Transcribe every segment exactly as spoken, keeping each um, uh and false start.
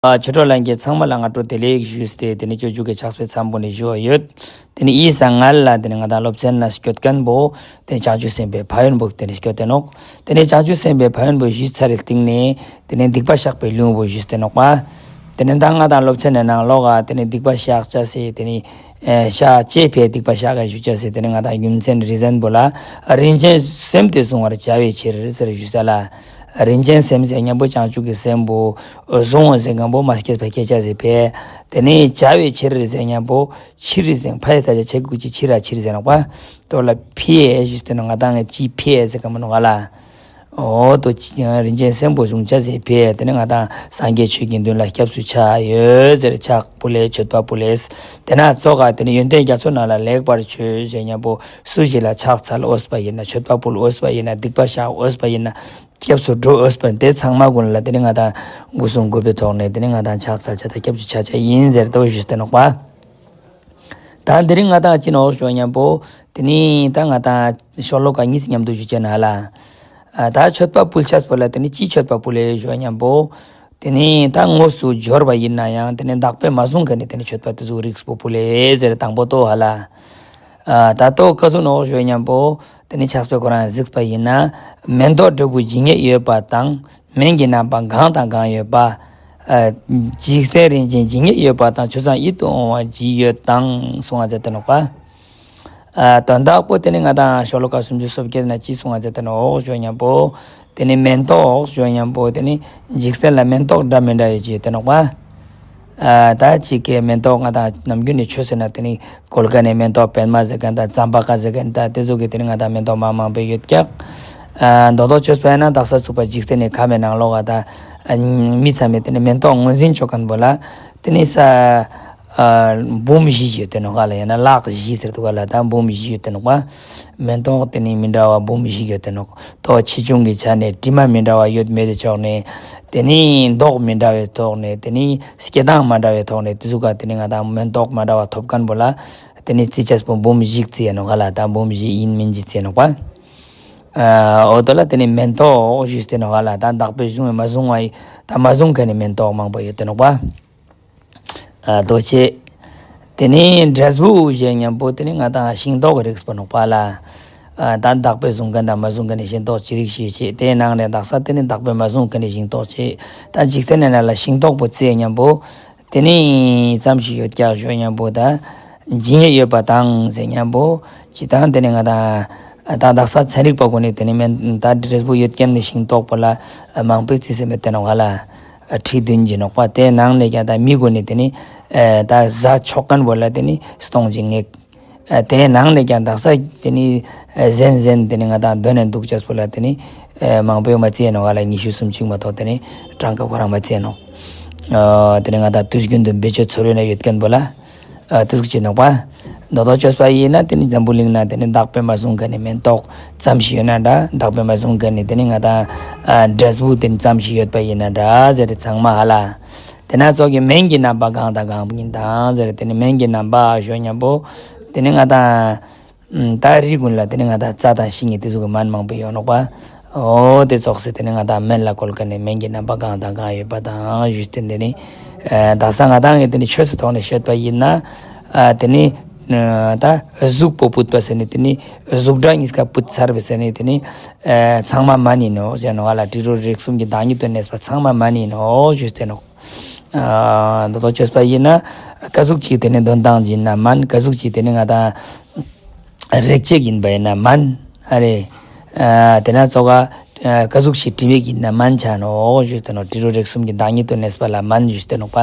ཨ། ཆོས་གྲོགས་ལྷན་རྒྱས་ཚང་མ་ལ་སྔ་དྲོ་བདེ་ལེགས་ཞུས་ཏེ། དེ་ནས་སྤྱོད་འཇུག་གི་ཕྱག་དཔེ་མཚམས་པོ་ནས་ཞུ་བ་ཡོད། དེ་ནས་ཨི་ས་ང་ལ་དེ་ནས་ང་དང་སློབ་ཚན་ན་སྐྱོད་མཁན་པོ་དེ་ནས་བྱང་ཆུབ་སེམས་དཔའི་ཕན་ཡོན་པོ་དེ་ནས་སྐྱོད་དེ་ནོག། དེ་ནས་བྱང་ཆུབ་སེམས་དཔའི་ཕན་ཡོན་པོ་ཞུས་ཚར་རེ་སྟེང་ནས་དེ་ནས་སྡིག་པ་བཤགས་པའི་ལེའུ་པོ་ཞུས་ཏེ་ནོག་པ། དེ་ནས་ད་ང་དང་སློབ་ཚན་ནས་ནང་ལོགས་ཀ་དེ་ནས་སྡིག་པ་བཤགས་བྱ་སའི་དེ་ནས་ཨེ་བཤགས་བྱེད་པའི་སྡིག་པ་བཤགས་ཀ་ཞུ་བྱ་སའི་དེ་ནས་ང་དང་རྒྱུ་མཚན་རི་ཛན་པོ་ལ། རིན་ཆེན་སེམས་དེ་བཟུང་བར་བྱ་བའི་ཕྱིར་ཟེར་ཞུས་ས་ལ། རིན་ཆེན་སེམས་ཟེར་མཁན་པོ་བྱང་ཆུབ་ཀྱི་སེམས་པོ་བཟུང་བ་ཟེར་མཁན་པོ་མ་སྐྱེས་པ་སྐྱེ་བྱ་ཟེར་ཕེ། དེ་ནས་བྱ་བའི་ཕྱིར་ཟེར་མཁན་པོ་ཕྱིར་ཟེར་ཕ་ཡི་ད་ཆ་ཆེ་གུ་ཅི་ཕྱིར་ར་ཕྱིར་ཟེར་ནོག་པ། དོ་ལ་ཕི་ཨེ་ཞུས་ཏེ་ནོག། ང་དང་ངས་ཅི་ཕི་ཨེ་ཟེར་ག་མ་ནོག་ལ། འོ་དོ་ཅི་རིན་ཆེན་སེམས་པོ་བཟུང་བྱ་ཟེར་ཕེ། དེ་ནས་ང་དང་སངས་རྒྱས་ཆོས་ཀྱི་མདུན་ལ་སྐྱབས་སུ་ཆ་ཡོད་ཟེར་ཕྱག་ཕུལ་ལེ་མཆོད་པ་ཕུལ་ལེ། དེ་ན་ཙོག་ག་དེ་ནས་ཡོན་ཏན་རྒྱ་མཚོ་ནང་ལ་ལེགས་པར་མཆོད་ཟེར་མཁན་པོ་སུ་ཞིག་ལ་ཕྱག་འཚལ་འོས་པ་ཡིན་ན། མཆོད་པ་ཕུལ་འོས་པ་ཡིན་ན། སྡིག་པ་བཤགས་འོས་པ་ཡིན་ན། སྐྱབས་སུ་འགྲོ་འོས་པ་དེ་ཚང་མ་ཀུན་ལ་དེ་ནི་ང་དང་སྒོ་གསུམ་གུས་པའི་ཐོག་ནས་དེ་ནི་ང་དང་ཕྱག་འཚལ་བྱ་དང་སྐྱབས་སུ་ཆ་བྱ་ཡིན་ཟེར་དོ་ཞུས་ཏེ་ནོག་པ། ད་དེ་རིང་ང་དང་ཅི་ནོག་ཞུ་མཁན་པོ་དེ་ནི་ད་ང་དང་ཤོ་ལོ་ཀ་གཉིས་མཉམ་དུ་ཞུ་བྱས་ན་ལ། ཨ། ད་མཆོད་པ་ཕུལ་ཆས་པོ་ལ་དེ་ནི་ཅི་མཆོད་པ་ཕུལ་ལེ་ཞུ་མཁན་པོ། དེ་ནི་ད་དངོས་སུ་འབྱོར་བ་ཡིན་ན་ཡང་དེ་ནི་བདག་པོས་མ་བཟུང་མཁན་ནི་དེ་ནི་མཆོད་པ་དེ་ཟུག་རིགས་པོ་ཕུལ་ལེ་ཟེར་དང་པོ་ཏོ་ཧ་ལ། ཨ། ད་ལྟོ་ཀ་ཟུག་ནོག་ཞུ་མཁན་པོ། དེ་ནི་ཕྱག་དཔེ་ཁོ་རང་གཟིགས་པ་ཡིན་ན། མེ་ཏོག་འབྲས་བུ་ཇི་སྙེད་ཡོད་པ་དང་། སྨན་གྱི་རྣམ་པ་གང་དང་གང་ཡོད་པ། ཨ། འཇིག་རྟེན་རིན་ཆེན་ཇི་སྙེད་ཡོད་པ་དང་། ཆུ་གཙང་ཡིད་དུ་འོང་བ་ཇི་ཡོད་དང་གསུང་བ་མཛད་དེ་ནོག་པ། ཨ། དོན་དག་པོ་དེ་ནི་ང་དང་ཤོ་ལོ་ཀ་སུམ་ཅུ་སོ་བརྒྱད་ན་ཅི་གསུང་བ་མཛད་དེ་ནོག་ཞུ་མཁན་པོ། དེ་ནི་མེ་ཏོག་ཞུ་མཁན་པོ་དེ་ནི་འཇིག་རྟེན་ལ་མེ་ཏོག་འདྲ་མི་འདྲ་ཡོད་ཅེས་དེ་ནོག་པ། ཨ། ད་ཅིག་གི་མེ་ཏོག་ང་དང་ནམ་རྒྱུན་ནས་ཆོས་ཟེར་ན་དེ་ནི་གོལ་ཀ་ནས་མེ་ཏོག་པད་མ་ཟེར་མཁན་དང་ཙམ་པ་ཀ་ཟེར་མཁན་དང་དེ་ཚོ་གི་དེ་ནི་ང་དང་མེ་ཏོག་མང་མང་པོ་ཡོད་ཀྱག། ཨ། མདོ་མདོ་བཅོས་པ་ཡིན་ན་དག་ས་ཚུགས་པ་འཇིག་རྟེན་ནས་ཁ་མེད་ནང་ལོགས་ཀ་ད་མི་ཚང་མས་དེ་ནི་མེ་ཏོག་ངོས་འཛིན་ཆོག་མཁན་པོ་ལ་དེ་ནི་ས། ཨ། འབུམ་བཞི་ཡོད་དེ་ནོག་ལ། ཡང་ན་ལག་བཞི་ཟེར་དུས་ག་ལ་ད་འབུམ་བཞི་ཡོད་དེ་ནོག་པ། མེ་ཏོག་དེ་ནི་མི་འདྲ་བ་འབུམ་བཞི་ཡོད་དེ་ནོག། ཏོ་ཆེ་ཆུང་གི་ཆ་ནས་དྲི་མ་མི་འདྲ་བ་ཡོད་མེད་དེ་ཕྱོགས་ནས། དེ་ནི་མདོག་མི་འདྲ་བའི་ཐོག་ནས། དེ་ནི་སྐྱེ་སྟངས་མ་འདྲ་བའི་ཐོག་ནས། དེ་ཚོ་ག་དེ་ནི་ང་དང་མེ་ཏོག་མ་འདྲ་བ་ཐོབ་མཁན་པོ་ལ་དེ་ནི་རྩི་ཆས་པོ་འབུམ་བཞི་རྩི་ཡ་ནོག་ལ། ད་འབུམ་བཞི་ཡིན་མིན་གྱི་རྩི་ཡ་ནོག་པ། ཨ། འོ་དོ་ལ་དེ་ནི་མེ་ཏོག་ཞུས་ཏེ་ནོག་ལ། ད་བདག་པོས་བཟུང་བའི་མ་བཟུང་བ་ཡི་ད་མ་བཟུང་མཁན་ནི་མེ་ཏོག་མང་པོ་ཡོད་དེ་ནོག་པ། ཨ། ལྟོ་ཆེ། དེ་ནས་འབྲས་བུ་ཞེས་མཉམ་པོ་དེ་ནི་ང་དང་ཤིང་ཏོག་གི་རིགས་པོ་ནོག་པ་ལ། ཨ། ད་བདག་པོས་བཟུང་མཁན་དང་མ་བཟུང་མཁན་ནི་ཤིང་ཏོག་ཅི་རིགས་ཤིག་བྱེད། དེའི་ནང་ནས་དག་ས་དེ་ནི་བདག་པོས་མ་བཟུང་མཁན་ནི་ཤིང་ཏོག་ཅི། ད་འཇིག་རྟེན་ནང་ལ་ཤིང་ཏོག་པོ་བརྩི་མཉམ་པོ་དེ་ནི་ཙམ་ཞིག་ཡོད་ཀྱག་ཞུ་མཉམ་པོ་ད་ཇི་སྙེད་ཡོད་པ་དང་ཟེར་མཉམ་པོ་ཅི་དང་དེ་ནི་ང་དང་ད་དག་ས་ཚན་རིག་པ་ཀུན་ནི་དེ་ནི་མེ་ད་འབྲས་བུ་ཡོད་མཁན་ནི་ཤིང་ཏོག་པོ་ལ་མང་པོས་བརྩིས་ཟིན་པའི་དེ་ནོག་ལ། ཁྲི་བདུན་གྱི་ནོག་པ། དེའི་ནང་ནས་ཀྱང་ད་མི་ཀུན་ནི་དེ་ནི་ཨ་ད་ཟ་ཆོག་མཁན་པོ་ལ་དེ་ནི་སྟོང་གི་ངེས། ཨ་དེའི་ནང་ནས་ཀྱང་དག་ས་དེ་ནི་ཨ་གཟན་གཟན་དེ་ནི་ང་དང་གདོན་ནས་འདུག་ཅེས་པོ་ལ་དེ་ནི་ཨ་མང་པོས་མ་བརྩི་ནོག་ལ། ཉི་ཤུ་སུམ་ཅུ་མ་གཏོགས་དེ་ནི་གྲངས་ཀ་ཁོ་རང་མ་བརྩི་ནོག། ཨ་དེ་ནི་ང་དང་དུས་རྒྱུན་དུ་བེད་སྤྱོད་ཚོར་བའི་ནང་ཡོད་མཁན་པོ་ལ། ཨ་དེ་ཟུག་ཅིག་ནོག་པ། མདོ་མདོ་བཅོས་པ་ཡིན་ན་དེ་ནི་འཛམ་བུ་གླིང་ན་དེ་ནི་བདག་པོས་མ་བཟུང་མཁན་ནི་མེ་ཏོག་ཙམ་ཞིག་ཡོད་ན་འདྲ། བདག་པོས་མ་བཟུང་མཁན་ནི་དེ་ནི་ང་དང་ཨ་འབྲས་བུ་དེ་ཙམ་ཞིག་ཡོད་པ་ཡིན་ན་འདྲ་ཟེར་ཏེ་ཚང་མ་ཧ་ལ། དེ་ན་ཙོག་གི་སྨན་གྱི་རྣམ་པ་གང་དང་གང་ཡིན་དང་ཟེར། དེ་ནི་སྨན་གྱི་རྣམ་པ་ཞུ་མཉམ་པོ་དེ་ནི་ང་དང་ད་རིགས་ཀུན་ལ་དེ་ནི་ང་དང་རྩ་དང་ཤིང་གི་དེ་ཟུག་གི་སྨན་མང་པོ་ཡོད་ནོག་པ། འོ་དེ་ཙོགས་སེ་དེ་ནི་ང་དང་སྨན་ལ་བཀོལ་མཁན་ནི་སྨན་གྱི་རྣམ་པ་གང་དང་གང་ཡོད་པ་དང་ཞུས་ཏེ་དེ་ནི་ཨ་དག་ས་ང་དང་གི་དེ་ནི་ཆོས་སུ་ཐོག་ནས་བཤད་པ་ཡིན་ན། ཨ་དེ་ནི་ཨ་ད་གཟུགས་པོ་ཕུད་པ་ཟེར་ནི་དེ་ནི་གཟུགས་སྒྲ་གཉིས་ཀ་ཕུད་ཚར་བ་ཟེར་ནི་དེ་ནི་ཨ་ཚང་མ་སྨན་ཡིན་ནོག་ཟེར་ནོག་ལ། དྲི་རོ་རེག་གསུམ་གྱི་བདག་ཉིད་དུ་གནས་པ་ཚང་མ་སྨན་ཡིན་ནོག་ཞུས་ཏེ་ནོག། ཨ་མདོ་མདོ་བཅོས་པ་ཡིན་ན་ཀ་ཟུག་ཅིག་དེ་ནི་འདོན་སྟངས་ཡིན་ན་སྨན། ཀ་ཟུག་ཅིག་དེ་ནི་ང་དང་རེག་བྱེད་ཡིན་པ་ཡིན་ན་སྨན། ཨ་རེ། ཨ་དེ་ན་ཙོག་ག་ཀ་ཟུག་ཅིག་དྲི་མེད་ཡིན་ན་སྨན་ཆ་ནོག་ཞུས་ཏེ་ནོག། དྲི་རོ་རེག་གསུམ་གྱི་བདག་ཉིད་དུ་གནས་པ་ལ་སྨན་ཞུས་ཏེ་ནོག་པ།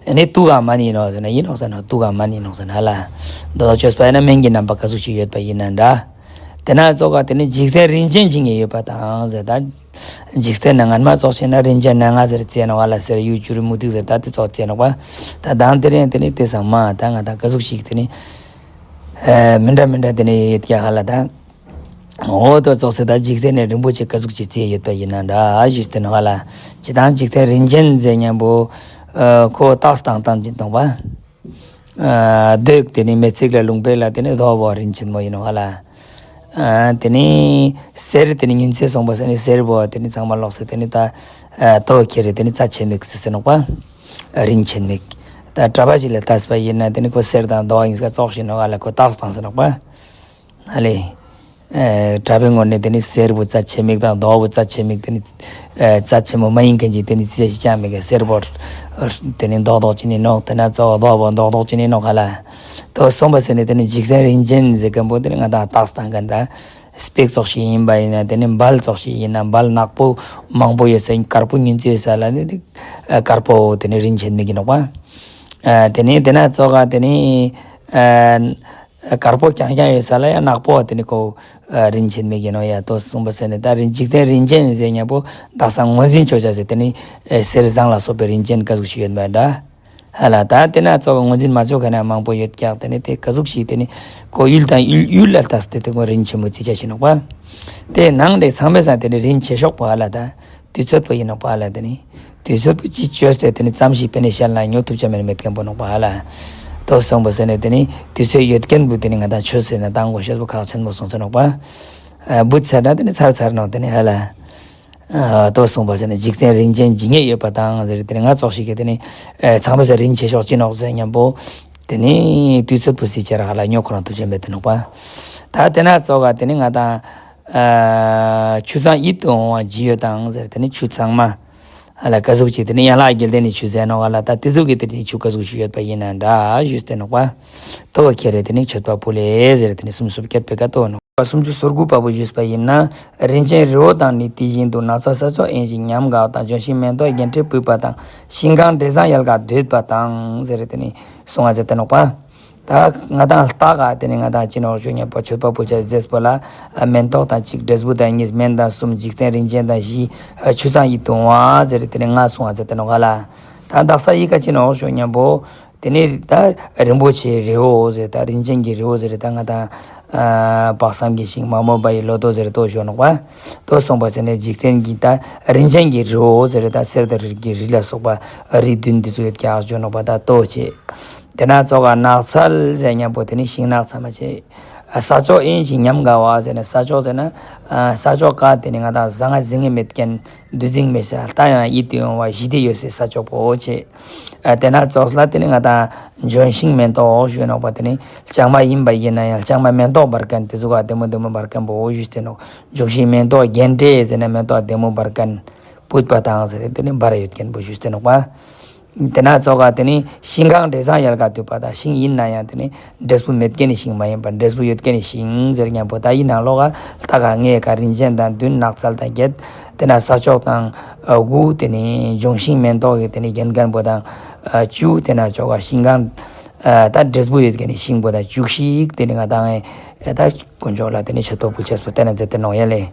ཨ་ནི་དུག་ག་སྨན་ཡིན་ནོག་ཟེར་ན་ཡིན་ནོག་ཟེར་ན་དུག་ག་སྨན་ཡིན་ནོག་ཟེར་ན་ཧ་ལ། མདོ་མདོ་བཅོས་པ་ཡིན་ན་སྨན་གྱི་རྣམ་པ་ཀ་ཟུག་ཅིག་ཡོད་པ་ཡིན་ན་འདྲ། དེ་ན་ཙོག་ག་དེ་ནི་འཇིག་རྟེན་རིན་ཆེན་ཇི་སྙེད་ཡོད་པ་དང་ཟེར། ད་འཇིག་རྟེན་ན་སྔན་མ་ཙོགས་བྱས་ན་རིན་ཆེན་སྣ་ལྔ་ཟེར་བརྩི་ནོག་ལ། གསེར་གཡུ་བྱུ་རུ་མུ་ཏིག་ཟེར་ད་དེ་ཙོགས་བརྩི་ནོག་པ། ད་དང་དེ་རིང་དེ་ནི་དེ་ཚང་མ་ད་ང་དང་ཀ་ཟུག་ཅིག་དེ་ནི་ཨ་མི་འདྲ་མི་འདྲ་དེ་ནི་ཡོད་ཀྱག་ཧ་ལ། ད་འོ་དོ་ཙོགས་སེ་ད་འཇིག་རྟེན་ནས་རིན་པོ་ཆེ་ཀ་ཟུག་ཅིག་བརྩི་ཡོད་པ་ཡིན་ན་འདྲ་ཞུས་ཏེ་ནོག་ཧ་ལ། ཇི་ལྟར་འཇིག་རྟེན་རིན་ཆེན་ཟེར་མཉམ་པོ་ཨ་ཁོ་རྟགས་དང་བསྟན་གྱི་སྟོང་པ། ཨ་འདོད་དེ་ནི་མེ་ཚིག་ལ་ལུང་པའི་ལ་དེ་ནི་རྡོ་བོ་རིན་ཆེན་མོ་ཡིན་ནོག་ཧ་ལ། ཨ་དེ་ནི་གསེར་དེ་ནི་ཉིན་མཚན་སོང་པ་ཟེར་ནི་གསེར་བོ་དེ་ནི་ཚང་མ་ལོག་སེ་དེ་ནི་ད་ཨ་ལྟོ་ཁྱེར་རེ་དེ་ནི་རྩ་ཆེ་མིག་ཟེར་ཟེར་ནོག་པ། རིན་ཆེན་མིག་ད་གྲྭ་པ་ཞིག་ལ་ལྟས་པ་ཡིན་ན་དེ་ནི་ཁོ་གསེར་དང་རྡོ་ཡིན་ས་ཙོགས་ཤིག་ནོག་ཨ་ལ་ཁོ་རྟགས་བཏང་ས་ནོག་པ། ཨ་ལེ། ཨེ་གྲྭ་པའི་ངོས་ནས་དེ་ནི་གསེར་བུ་རྩ་ཆེ་མིག་དང་རྡོ་བུ་རྩ་ཆེ་མིག་དེ་ནི་ཨེ་རྩ་ཆེན་མོ་མ་ཡིན་མཁན་གྱི་དེ་ནི་རྩི་ཤིང་ཅང་མེད་གི་གསེར་བུ་དེ་ནི་རྡོག་རྡོག་ཅིག་ནི་ནོག་དེ་ན་གཙོ་བོ་རྡོ་བུ་རྡོག་རྡོག་ཅིག་ནི་ནོག་ཨ་ལ། དོ་གསུངས་པ་ཟེར་ནས་དེ་ནི་འཇིག་རྟེན་རིན་ཆེན་ཟེར་མཁན་པོ་དེ་ནི་ང་དང་རྟགས་བཏང་མཁན་ད། སྤེག་ཙོགས་ཤིག་ཡིན་པ་ཡིན་ན་དེ་ནི་འབལ་ཙོགས་ཤིག་ཡིན་ན་འབལ་ནག་པོ་མང་པོ་ཡོད་ས་དཀར་པོ་ཉུང་ཙམ་ཡོད་ས་ལ་ནི་དེ་དཀར་པོ་དེ་ནི་རིན་ཆེན་མིག་ཡིན་ནོག་པ། ཨ་དེ་ནི་དེ་ན་གཙོ་ག་དེ་ནི་ཨ་དཀར་པོ་རྐྱང་རྐྱང་ཡོད་ས་ལ་ཡང་ནག་པོ་དེ་ནི་ཁོ་ཨ་རིན་ཆེན་མིག་ཡིན་ནོག་ཡ། དོ་གསུངས་པ་ཟེར་ནས་ད་རིན་འཇིག་རྟེན་རིན་ཆེན་ཟེར་མཁན་པོ་དག་ས་ངོས་འཛིན་ཆོག་ཆ་ཟེར་དེ་ནི་ཨེ་གསེར་ཟངས་ལ་སོགས་པའི་རིན་ཆེན་ག་ཟུག་ཞིག་ཡོད་པ་འདྲ། ཧ་ལ་ད་དེ་ན་གཙོ་བོ་ངོས་འཛིན་མ་ཆོག་མཁན་ན་མང་པོ་ཡོད་ཀྱག་དེ་ནི་དེ་ག་ཟུག་ཞིག་དེ་ནི་ཁོ་ཡུལ་དང་ཡུལ་ཡུལ་ལ་ལྟས་ཏེ་དེ་ཁོ་རིན་ཆེན་མོ་རྩི་བྱ་ཞིག་ནོག་པ། དེ་ནང་དེ་ཚང་མའི་སང་དེ་ནི་རིན་ཆེ་ཤོས་པོ་ཧ་ལ་ད་དུས་ཚོད་པོ་ཡིན་ནོག་པ་ཧ་ལ། དེ་ནི་དུས་ཚོད་པོ་ཅི་བཅོས་ཏེ་དེ་ནི་ཙམ་ཞིག་པེ་ནི་ཤར་ལ་ཉོ་ཐུབ་ཆ་མེད་མེད་མཁན་པོ་ནོག་པ་ཧ་ལ། དོ་གསུངས་པ་ཟེར་ནས་དེ་ནི་དུས་ཚོད་ཡོད་མཁན་པོ་དེ་ནི་ང་དང་ཆོས་ཟེར་ན་དང་གོ་ཤེས་པོ་ཁག་ཆེན་པོ་སོང་ཚེ་ནོག་པ། ཨ་བུ་ཚར་ན་དེ་ནི་ཚར་ཚར་ནོག་དེ་ནི་ཧ་ལ། ཨ་དོ་གསུངས་པ་ཟེར་ན་འཇིག་རྟེན་རིན་ཆེན་ཇི་སྙེད་ཡོད་པ་དང་ཟེར་དེ་ནི་ང་ཙོགས་ཤིག་གི་དེ་ནི་ཨེ་ཚང་མ་ཟེར་རིན་ཆེ་ཤོས་ཅི་ནོག་ཟེར་མཉམ་པོ། དེ་ནི་དུས་ཚོད་པོ་སི་ཆེ་ར་ཧ་ལ་ཉོ་ཁོ་རང་ཐུབ་ཆེན་མེད་དེ་ནོག་པ། ད་དེ་ན་གཙོ་ག་དེ་ནི་ང་དང་ཨ་ཆུ་གཙང་ཡིད་དུ་འོང་བ་ཇི་ཡོད་དང་ཟེར་དེ་ནི་ཆུ་གཙང་མ་ཧ་ལ་ག་ཟུག་ཅིག་དེ་ནི་ཡན་ལག་བརྒྱད་ལྡན་ནི་ཆུ་ཟེར་ནོག་ཧ་ལ། ད་དེ་ཟུག་གི་དེ་ནི་ཆུ་ག་ཟུག་ཞིག་ཡོད་པ་ཡིན་ན་འདྲ་ཞུས་ཏེ་ནོག་པ། དོ་ཁྱེད་རེ་དེ་ནི་མཆོད་པ་ཕུལ་ལེ་ཟེར་དེ་ནི་སུམ་སུམ་བསྐྱེད་པའི་ཀ་དོ་ནོག་སུམ་ཅུ་སོ་དགུ་པ་པོ་ཞུས་པ་ཡིན་ན། རིན་ཆེན་རི་བོ་དང་ནི་དེ་བཞིན་དུ། ནགས་ཚལ་ས་ཕྱོགས་དབེན་ཞིང་ཉམས་དགའ་བ་དང་། ལྗོན་ཤིང་མེ་ཏོག་རྒྱན་སྤྲས་སྤུད་པ་དང་། ཤིང་གང་འབྲས་བཟང་ཡལ་ག་དུད་པ་དང་ཟེར་དེ་ནི་གསུངས་པ་ཟེར་ཏེ་ནོག་པ། ད་ང་དང་ལྟ་ག་དེ་ནི་ང་དང་ཅི་ནོག་ཞུ་མཉམ་པོ་མཆོད་པ་ཕུལ་བྱ་རྫས་པོ་ལ་མེན་ཏོག་དང་གཅིག་འབྲས་བུ་དང་གཉིས། སྨན་དང་གསུམ། འཇིག་རྟེན་རིན་ཆེན་དང་བཞི། ཆུ་གཙང་ཡིད་དུ་འོང་བ་ཟེར་དེ་ནི་ལྔ་གསུངས་པ་ཟེར་ཏེ་ནོག་ག་ལ། ད་དག་ས་ཡི་ག་ཅི་ནོག་ཞུ་མཉམ་པོ། དེ་ནི་ད་རིན་པོ་ཆེའི་རི་བོ་ཟེར་ད་རིན་ཆེན་གྱི་རི་བོ་ཟེར་ད་ང་དང་ཨ་དཔག་བསམ་གྱི་ཤིང་མ་རྨོས་པ་ཡི་ལོ་ཏོག་ཟེར་ཏོ་ཞོ་ནོག་པ། ཏོ་གསུངས་པ་ཟེར་ནས་འཇིག་རྟེན་གྱི་ད་རིན་ཆེན་གྱི་རི་བོ་ཟེར་ད་གསེར་དང་རི་གི་རི་ལ་སོགས་པ་རི་བདུན་འདི་ཚོ་ཡོད་ཀྱག་ཞོ་ནོག་པ། ད་ཏོ་ཆེ་དེ་ན་ཙོག་ག་ནགས་ཚལ་ཟེར་མཉམ་པོ་དེ་ནི་ཤིང་ནགས་ཚལ་མ་ཆེ། ས་ཕྱོགས་དབེན་ཞིང་ཉམས་དགའ་བ་ཟེར་ན་ས་ཕྱོགས་ཟེར་ན་ཨ་ས་ཕྱོགས་ག་དེ་ནི་ང་དང་ཟང་ང་ཟིང་ངེ་མེད་མཁན། འདུ་འཛིང་མེད་ས་ལྟ་ཡང་ཡིད་དུ་འོང་བ་ཞི་བདེ་ཡོད་སའི་ས་ཕྱོགས་པོ་ཆེ། ཨ་དེ་ན་ཙོགས་ལ་དེ་ནི་ང་དང་ལྗོན་ཤིང་མེན་ཏོག་ཞུ་ནོག་པ། དེ་ནི་ལྕང་མ་ཡིན་པ་ཡིན་ན་ཡང་ལྕང་མ་མེན་ཏོག་འབར་མཁན་དེ་ཚོ་ག་དེ་མོ་དེ་མོ་འབར་མཁན་པོ་ཞུས་ཏེ་ནོག་ལྗོན་ཤིང་མེན་ཏོག་རྒྱན་སྤྲས་ཟེར་ན་མེན་ཏོག་དེ་མོ་འབར་མཁན་སྤུད་པ་དང་ཟེར་དེ་ནི་འབར་ཡོད་མཁན་པོ་ཞུས་ཏེ་ནོག་པ། དེ་ན་ཙོག་ག་དེ་ནི་ཤིང་གང་འབྲས་བཟང་ཡལ་ག་དུད་པ་དང་། ཤིང་ཡིན་ན་ཡང་དེ་ནི་འབྲས་བུ་མེད་མཁན་ནི་ཤིང་མ་ཡིན་པར་འབྲས་བུ་ཡོད་མཁན་ནི་ཤིང་ཟེར་མཉམ་པོ། ད་ཡིན་ནང་ལོག་ག་ལྟ་ག་ངས་ག་རིན་ཆེན་དང་བདུན། ནགས་ཚལ་དང་བརྒྱད། དེ་ན་ས་ཕྱོགས་དང་དགུ། དེ་ནི་ལྗོན་ཤིང་མེན་ཏོག་གི་དེ་ནི་རྒྱན་མཁན་པོ་དང་བཅུ། དེ་ན་ཙོག་ག་ཤིང་གང་ད་འབྲས་བུ་ཡོད་མཁན་ནི་ཤིང་པོ་དང་བཅུ་ཞིག་དེ་ནི་ང་དང་ད་དཀོན་མཆོག་ལ་དེ་ནི་མཆོད་པ་ཕུལ་ཆས་པོ་དེ་ན་མཛད་དེ་ནོག་ཡ་ལེ།